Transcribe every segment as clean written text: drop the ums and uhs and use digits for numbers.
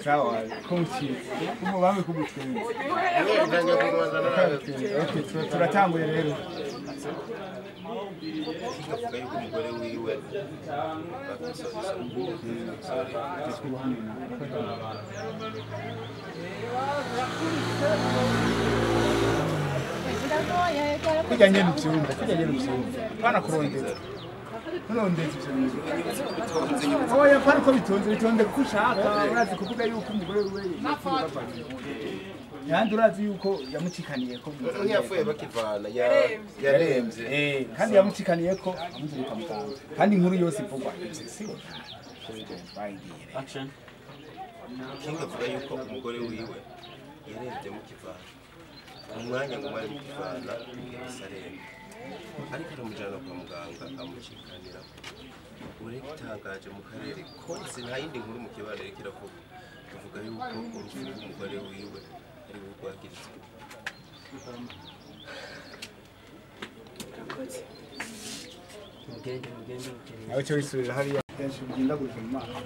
Sawa, kumchi kumubambe kumutwenza. Okay, turatanguye rero. Avuga yuko umugore wiwe kujya nyene uvyumva, kujya nyene uvyumva. Pana kurondeza. Kurondeza ivyo bintu. Oya, pana ko bitonze, bitonde kuko ushaka, urazi kuvuga yuko umugore wiwe yandi urazi yuko yamucikaniye ko yapfuye bakivana yaremvye kandi yamucikaniye ko amuzirika muganga kandi inkuru yose ivugwa si action. King avuga yuko umugore wiwe yaremvye mukivana umwanya ngo bari mukivana yasarembe ariko aramujana kwa muganga amucikanira ureke itangaje mu karere kose nta yindi nkuru mu kibano iriko iravuga tuvuga yuko urupfu rw'umugore wiwe ari rwagirizwe. Nawe cyo wisubirira hariya kenshi ugenda gurika mu maso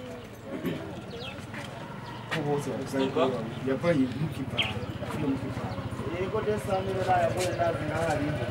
ko bose bavuze ko yavuye mu kivana yapfuye mu kivana yego desamire nayavuye nazi nk'ahariho.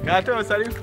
Gato, salut.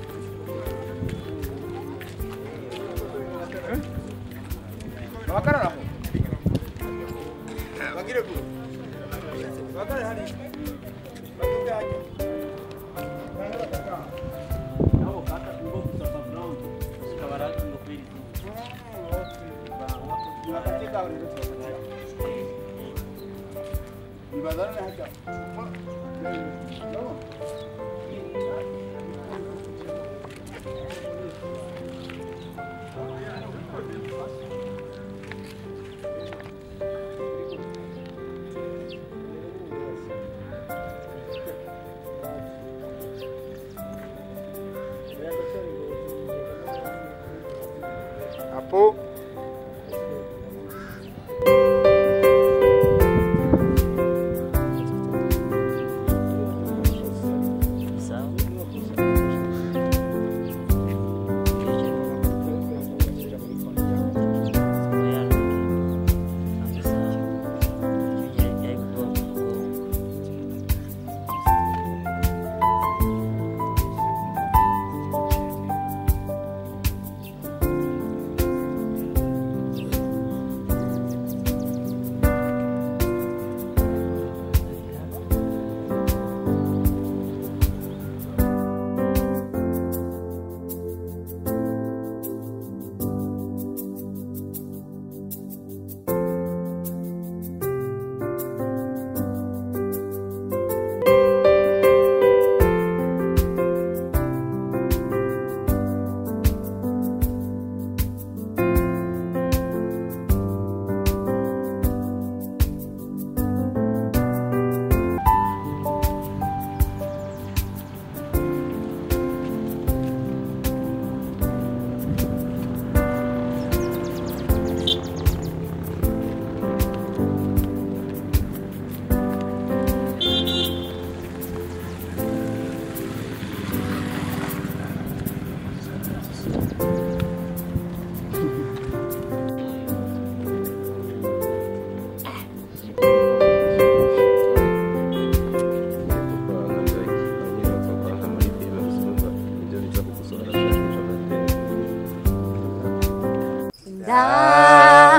Apo.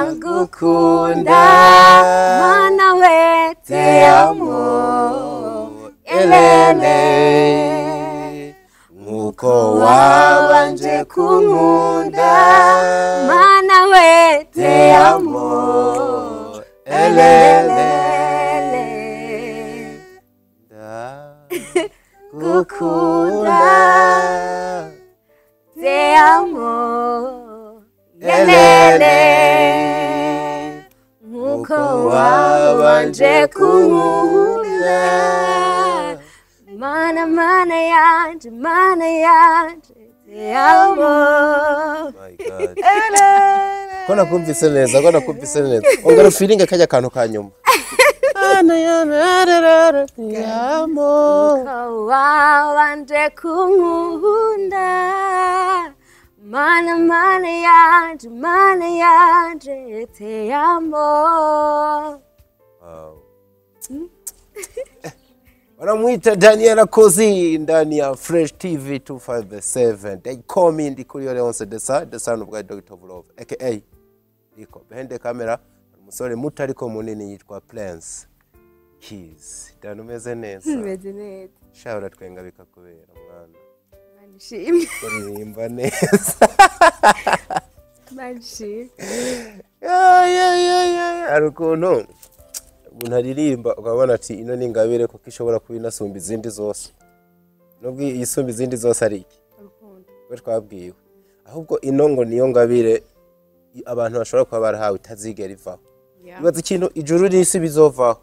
Ndagukunda mana we, te amo elele, nkuko wabanje kunkunda mana we, te amo elele. Elele. Ndagukunda te amo elele, nkuko wabanje kunkunda mana, mana yanje, mana yanje, te amo. My God. Ko nakumvise neza, ko nakumvise neza. Ongera feeling kajya kantu ka nyuma. Te amo. Nkuko wabanje kunkunda mana, mana yanje, mana yanje, te amo. Wow. Wanamwita Daniela Kozi ndani ya Fresh TV 257. They call me Ndikuriyo Leonce Desa, the son of God, Dr. of Love, aka Ndiko. Behind the camera, umusore muto ariko munini yitwa Prince Keys. Dan, umeze neza? Meze neza. Sha, uratwenga bikakubera mwana. Imana ishimwe. Uririmba neza. Imana ishimwe. Ya, ya, ya, ya. Hari ukuntu umuntu aririmba ukabona ati ino ni ingabire, kuko ishobora kuba inasumba izindi zose, nubwo isumba izindi zose ari iki? Urukundo. We twabwiwe ahubwo ino ngo niyo ngabire abantu bashobora kuba barahawe itazigera ivaho. Ibaza ikintu ijuru n'isi bizovaho,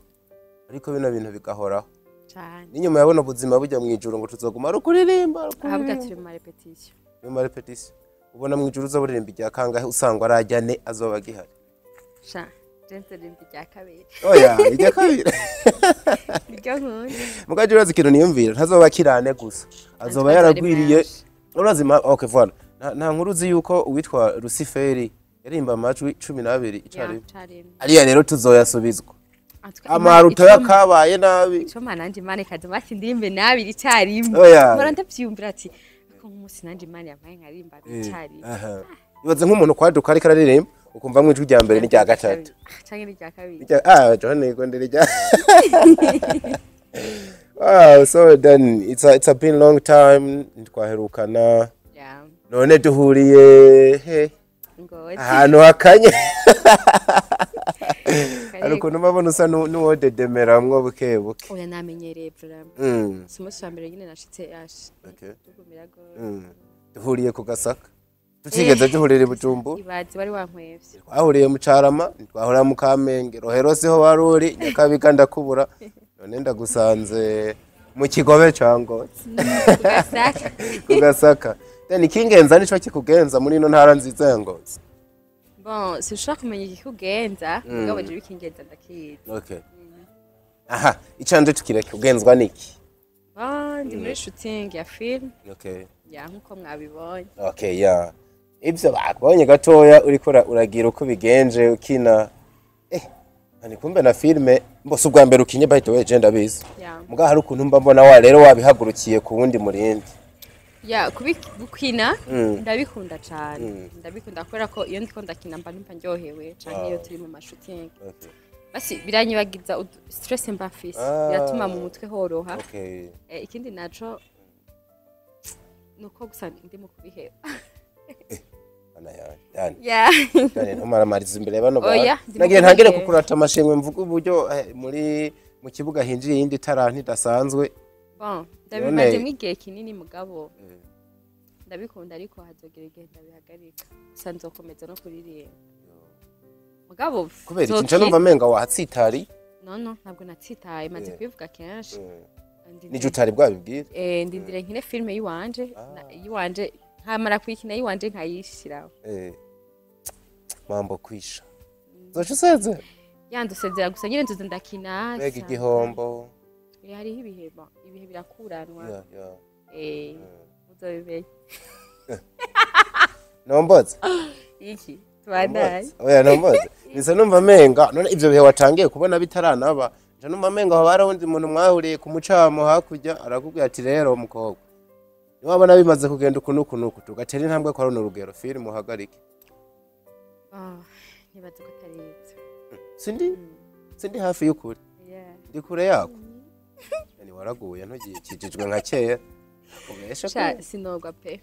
ariko bino bintu bigahoraho. Cyane. N'inyuma ya buno buzima bujya mu ijuru ngo tuzoguma ari ukuririmba, ari ahabwa ukuririmba. Turi mu marépétition. Mu marépétition. Ubona mu ijuru uza uririmba irya kangahe usanga arajya ne azoba agihari? Sha, je nzoririmba irya kabiri. Oya, irya kabiri. Niryo nkunda. Mugaje urazi ikintu niyumvira, ntazoba akirane gusa, azoba Antoine yaragwiriye. menshi. Urazi okay, voilà, nta nkuru uzi yuko uwitwa Luciferi yaririmba amajwi 12 icarimwe? Carimwe. Ariya rero tuzoyasubizwa amaruto yakabaye nabi. Icoma nanje Imana ikaza bati ndirimbe nabiri icyarimwe. Oya. Mpora ndavyiyumvira ati ko nk'umunsi nanje Imana yampaye nkaririmba icyarimwe. Aha. Ibaze nk'umuntu kwaduka ariko araririmba ukumva mu ijwi rya mbere n'irya gatatu. Canke n'irya kabiri. Ah, John ikondera irya. Wow, so then it's a been long time twaherukana. None duhuriye he? Ngozi. Ahantu hakanye. Hari ukuntu mbabona usa n'uwodedemeramwo buke buke. Oya, namenyereye vraiment. Si umunsi wa mbere nyine nashitse yash. Tugumira gose. Duhuriye ku Gasaka, tutigeze duhurira i Bujumbura. Ibaze wari wankwevye. Twahuriye mu Carama, twahurira mu Kamenge, Rohero siho wari uri, Nyakabiga ndakubura, none ndagusanze mu Kigobe ca Ngozi. Ku Gasaka. Ku Gasaka. Then ikingenza nico kikugenza muri ino ntara nziza ya Ngozi? Bon, sinshobora kumenya ikikugenza, mugabo jewe ikingenza ndakizi. Okay, aha icanje tukireke, ugenzwa niki? Bon, ndi muri shooting ya film. Ya, nkuko mwabibonye. Okay, ya, ivyo bakubonye gatoya uriko uragira uko ubigenje ukina, ani kumbe na filme mbose ubwa mbere ukinye, by the way je ndabizi. Muga hari ukuntu mba mbona wa rero wabihagurukiye ku wundi murindi. Ya, gukina ndabikunda cyane, ndabikunda kubera ko iyo ndiko ndakina mba numva ndyohewe, canke iyo turi mu mashooting. Basi biranyibagiza stress mba mfise. Biratuma mu mutwe horoha. Ikindi naco nuko gusa ndi mu kubiheba. Ana ya Dani. Dani, ntumaramariza imbere bano bantu. Oya, ndimo Nagiye ntangire kubiheba. kukurata amashimwe, mvuga uburyo muri mu kibuga hinjiye iyindi taranti idasanzwe. Bon, ndabimazemo igihe kinini, mugabo ndabikunda, ariko hazogera igihe ndabihagarika. Gusa nzokomeza no kuririmba, mugabo Kubera iki? Nca numva menga wahatsitari. No, ntabwo natsitaye, maze kubivuga kenshi. Nije utari bwabibwira. Ndindire nkine filime yiwanje, yiwanje, nkamara kuyikina yiwanje nkayishiraho. Mambo kwisha, zoca usezera. Yandusezera gusa nyine nzoza ndakina. Mbega igihombo! Hariho ibihe, bon, ibihe birakuranwa. Ya. Uzobimenya. Nomboze. Iki tubandanye. Oya, nomboze, nise numva menga none ivyo bihe watangiye kubona bitaranaba, nca numva menga aho barawundi muntu mwahuriye ku mucamo hakurya arakubwira ati rero mukobwa, niwabona bimaze kugenda uku n'uku n'uku, tugatera intambwe kwa runo rugero, filime uhagarike. Ah, ntibaza ko atari ibyo. Sindi hafi y'ukuri. Yeah. Ndi kure yako. Yani waraguye, ntugikijijwe nka kera, ubeshe ko Sha, sinogwa pe.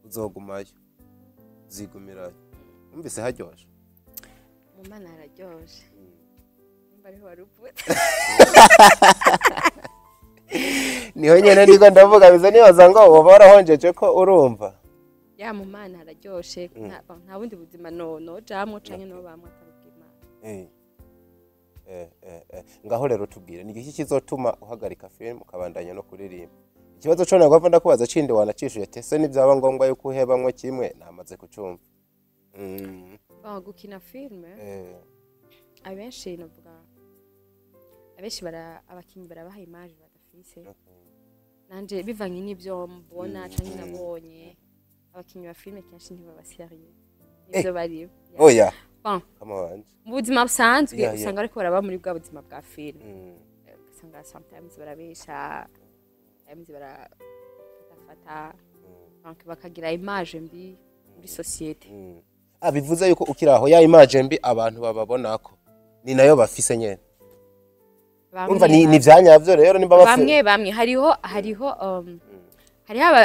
Uzogumayo, uzigumirayo, wumvise haryoshe. Mu Mana hararyoshe, nimba ariho wari uvuze. Niho nyene ndiko ndavuga, biza nibaza ngo woba warahonjeje ko urumva. Ya, mu Mana hararyoshe. Nta bundi buzima no nojamwo canke no bamwe atari ubw'Imana. Ngaho rero tubwire, ni igiki kizotuma uhagarika film ukabandanya no kuririmba? Ikibazo co nagomba ndakubaza cindi wanacishuye ati ese nibyaba ngombwa yuko uhebamwo kimwe, namaze kucumva. Bon, gukina filme, abenshi novuga abenshi bara abakinyi barabaha image badafise. Nanje bivanye n'ivyo mbona canke nabonye, abakinyi ba filme kenshi ntibaba sérieux nivyo bari. Oya. Bon. Kama wanje. Mu buzima busanzwe usanga ariko baraba muri bwa buzima bwa filme. Ugasanga sometimes barabesha, sometimes barafatafata, donc bakagira image mbi muri société. Ah, bivuze yuko ukiri aho, ya image mbi abantu bababonako ni nayo bafise nyene. Urumva ni ivyanyavyo rero nimba bafise. Bamwe bamwe hariho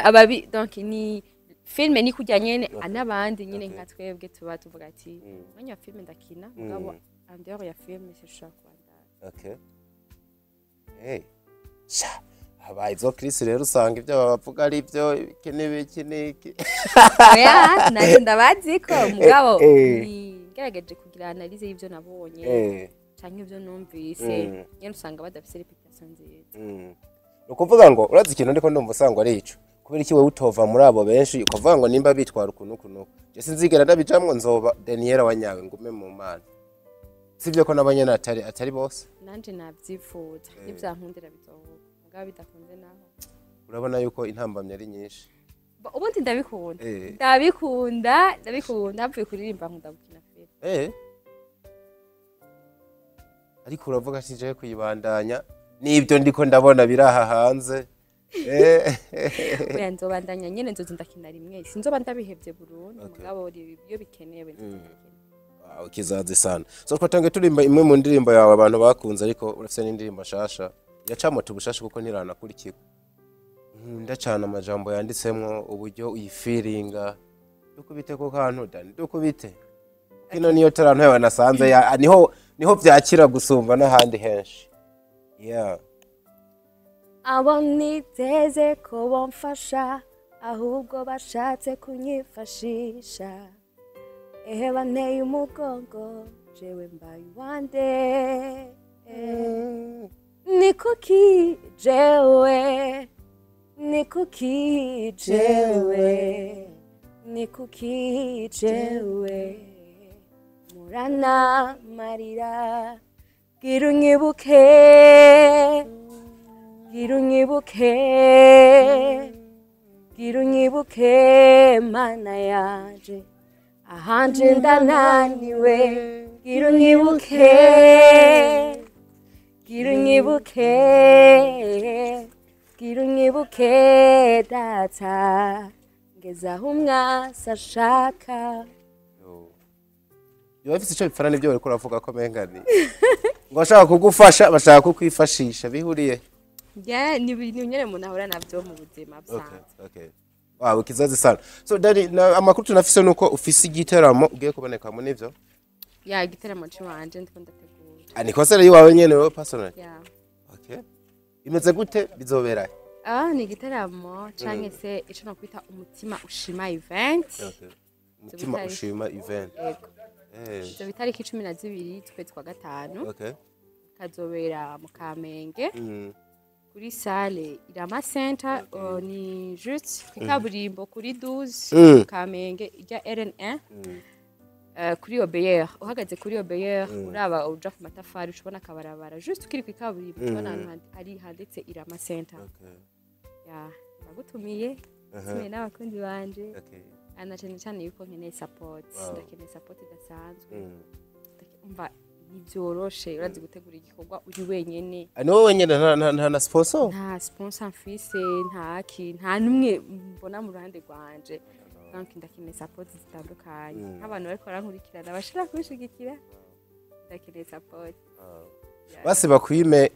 ababi, donc ni filme ni kurya nyene, n'abandi nyene nka twebwe tuba tuvuga ati mwanya wa filme ndakina, mugabo en dehors ya filme sinshobora kubandanya. Okay. Hey. Sha. Habaye izo Chris rero, usanga ibyo babavuga ari byo, iki n'ibiki n'iki. Oya, nanjye ndabazi ko mugabo ngerageje kugira analyse y'ivyo nabonye canke ivyo numvise, nyene usanga badafise réputation nziza. Ni ukuvuga ngo urazi ikintu ndiko ndumva, usanga ari ico. Kubera iki wewe utova muri abo benshi ukavuga ngo nimba bitwara ukuntu ukuntu? Je sinzigera ndabijamwo, nzoba Daniela wanyawe, ngume mu Mana. Sivyo ko nabanyene atari bose. Nanje navyifuza, nivyankundira bizohuka, mugabo bidakunze naho. Urabona yuko intambamyi ari nyinshi. Ubundi ndabikunda. Ndabikunda, ndabikunda, mvuye kuririmba nkunda gukina filime. Ariko uravuga ati jewe kuyibandanya nibyo ndiko ndabona biraha hanze. Oya, nzobandanya nyene, nzoza ndakina rimwe, sinzoba ndabihevye burundu, mugabo iyo bikenewe nzoza ndakina. Wow, kizazi sana. So twatangiye turimba imwe mu ndirimbo yawe abantu bakunze, ariko urafise n'indirimbo nshasha. Yacamota ubushasha kuko ntiranakurikirwa. Nkunda cyane amajambo yanditsemwo, uburyo uyifiringa. Dukubite ko kantu, Dani, dukubite. Kino niyo tarantu yawe nasanze ya, niho vyakira gusumba n'ahandi henshi. Yeah. Abo niteze ko bomfasha ahubwo bashatse kunyifashisha, ehe, banteye umugongo, jewe mbaye uwande? Ni kuki jewe, ni kuki jewe, ni kuki jewe murana marira? Gira unyibuke, gira unyibuke, gira unyibuke, Mana yanje, ahanje ndananiwe. Gira unyibuke, gira unyibuke, gira unyibuke, Data, ngeze aho umwasi ashaka. Biba bifise ico bipfana n'ivyo bariko uravuga ko menga ni ngo bashaka kugufasha, bashaka kukwifashisha, bihuriye. Yeah, ni ibintu nyene umuntu ahura navyo mu buzima busanzwe. Okay. Wow, kizazi sana. So Dani, na amakuru tunafise nuko ufise igiteramo ugiye kubonekamo, nivyo? Ya, igiteramo ciwanje ndiko ndategura. Ah, ni concert yiwawe nyene, wewe personal? Ya. Okay. Imeze gute, bizobera? Ah, ni igiteramo canke se ico nokwita umutima ushima event. Okay. Umutima ushima event. Yego. Izo itariki 12 z'ukwezi kwa gatanu. Kazobera mu Kamenge kuri salle Irama Center, ni juste kwikaburimbo kuri 12 Kamenge ijya RN1. Kuri OBR, uhagaze kuri OBR uraba uja ku matafari, ushobona akabarabara juste ukiri kwikaburimbo, ubona ahantu hari handitse Irama Center. Ya, ndagutumiye, tumiye n'abakunzi banje. Ana cyane cyane yuko nkeneye support. Ndakeneye support idasanzwe. Umva, ntibyoroshe, urazi gutegura igikorwa uri wenyene. Ah, ni wowe wenyene, nta na sponsor? Nta sponsor mfise, nta ki, nta numwe mbona mu ruhande rwanje. Donc ndakeneye support zitandukanye, nk'abantu bariko barankurikirana bashobora kunshigikira, ndakeneye support. Basi bakwime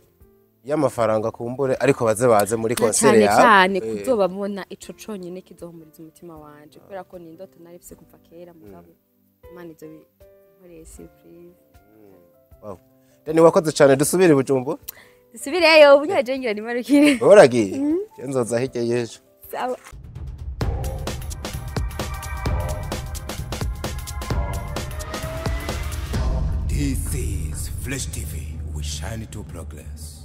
y'amafaranga kumbure, ariko baze baze muri Na concert cyane yawe. Cyane kuzobabona, ico conyene kizohumuriza umutima wanje, kubera ko ni indoto nari mfise kuva kera, mugabo Imana izo binkoreye surprise. Wow. Dani, wakoze cyane, dusubire i Bujumbura. Dusubireyo ubu nyene, ngira nimarukire. Wowe uragiye, je nzoza hirya y'ejo. Sawa. This is Flash TV. We shine to progress.